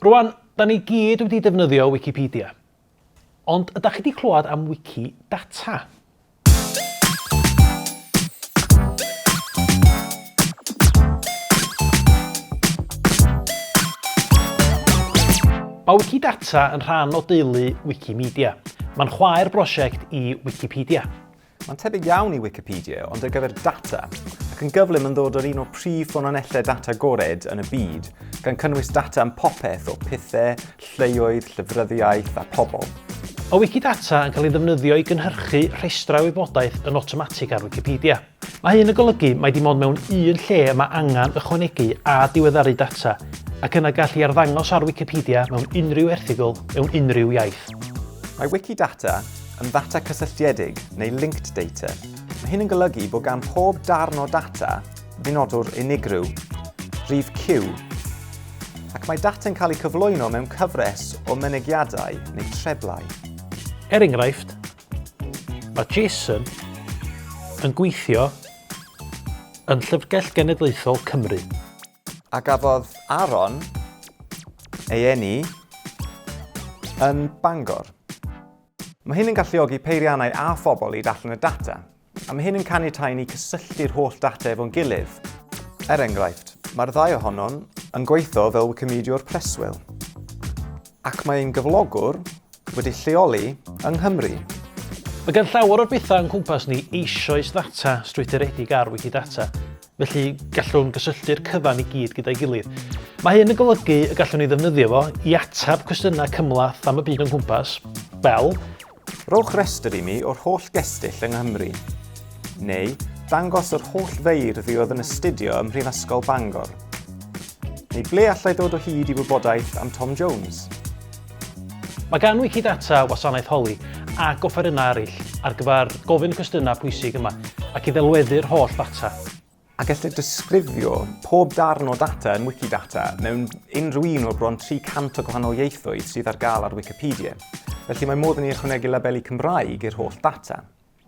Rwan, da ni gyd wedi defnyddio Wikipedia. Ond ydach chi wedi clywed am Wikidata? Mae Wikidata yn rhan o deulu Wikimedia. Mae'n chwaer brosiect i Wikipedia. Mae'n tebyg iawn i Wikipedia, ond ar gyfer data, ac yn gyflym yn ddod o'r un o'r prif ffynonellau data agored yn y byd, gan cynnwys data am popeth o pethau, lleoedd, llyfryddiaeth a pobl. Mae Wikidata yn cael ei ddefnyddio i gynhyrchu rhestrau wybodaeth yn awtomatig ar Wikipedia. Mae hyn yn golygu mai dim ond mewn un lle y mae angen ychwanegu a diweddaru data, ac yna gall ei arddangos ar Wicipedia mewn unrhyw erthygl mewn unrhyw iaith. Mae Wikidata yn ddata cysylltiedig, neu linked data. Mae hyn yn golygu bod gan pob darn o data ddynodwr unigryw, rhif Q, ac mae data'n cael eu cyflwyno mewn cyfres o mynegiadau neu treblau. Er enghraifft, Mae Jason yn gweithio yn Llyfrgell Genedlaethol Cymru. A gafodd Aaron ei eni yn Bangor. Mae hyn yn galluogi peiriannau a phobl i darllen y data, a mae hyn yn caniatáu i ni cysylltu'r holl data efo'n gilydd. Er enghraifft, mae'r ddau ohonon yn gweithio fel Wicimediwr preswyl. Ac mae ein gyflogwr wedi lleoli yng Nghymru. Mae gan llawer o'r bethau o'n cwmpas ni eisoes ddata strwythuredig ar Wikidata, felly gallwn gysylltu'r cyfan i gyd gyda'i gilydd. Mae hyn yn golygu y gallwn ni ddefnyddio fo i ateb cwestiynau cymhleth am y byd o'n cwmpas, fel. Rhowch restr i mi o'r holl gestyll yng Nghymru. Neu, dangos yr holl feirdd oedd yn astudio ym Mhrifysgol Bangor. Neu ble allai ddod o hyd i wybodaeth am Tom Jones? Mae gan Wikidata wasanaeth holi ac offerynnau eraill ar gyfer gofyn y cwestiynau pwysig yma ac i ddelweddu'r holl ddata. A gellir disgrifio pob darn o data yn Wikidata mewn unrhyw un o'r bron 300 o gwahanol ieithoedd sydd ar gael ar Wikipedia. Felly mae modd i ni ychwanegu labeli Cymraeg i'r holl data.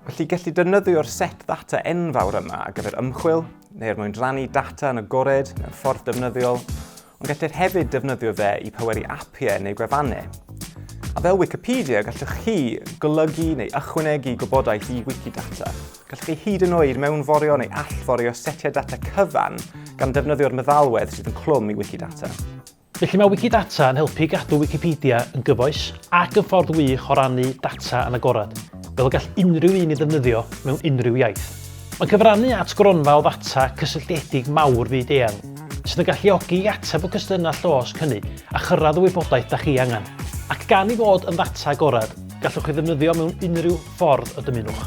Felly gellir defnyddio'r set ddata enfawr yma ar gyfer ymchwil, neu er mwyn rhannu data yn agored mewn ffordd defnyddiol, Ond gellir hefyd defnyddio fe i pweru apiau neu gwefannau. A fel Wikipedia, gallwch chi golygu neu ychwanegu gwybodaeth i Wikidata. Gallwch chi hyd yn oed mewnforio neu allforio setiau data cyfan gan defnyddio'r meddalwedd sydd yn clwm i Wikidata. Felly mae Wikidata yn helpu i gadw Wikipedia yn gyfoes ac yn ffordd wych o rannu data yn agored, fel y gall unrhyw un ei ddefnyddio mewn unrhyw iaith. Mae'n cyfrannu at gronfa o ddata cysylltiedig mawr fyd-eang, sydd yn galluogi i ateb y cwestiynau llosg hynny a chyrraedd y wybodaeth da chi angen. Ac gan ei fod yn ddata agored, gallwch ei ddefnyddio mewn unrhyw ffordd y dymunwch.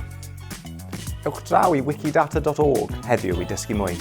Ewch draw i wikidata.org heddiw i dysgu mwy.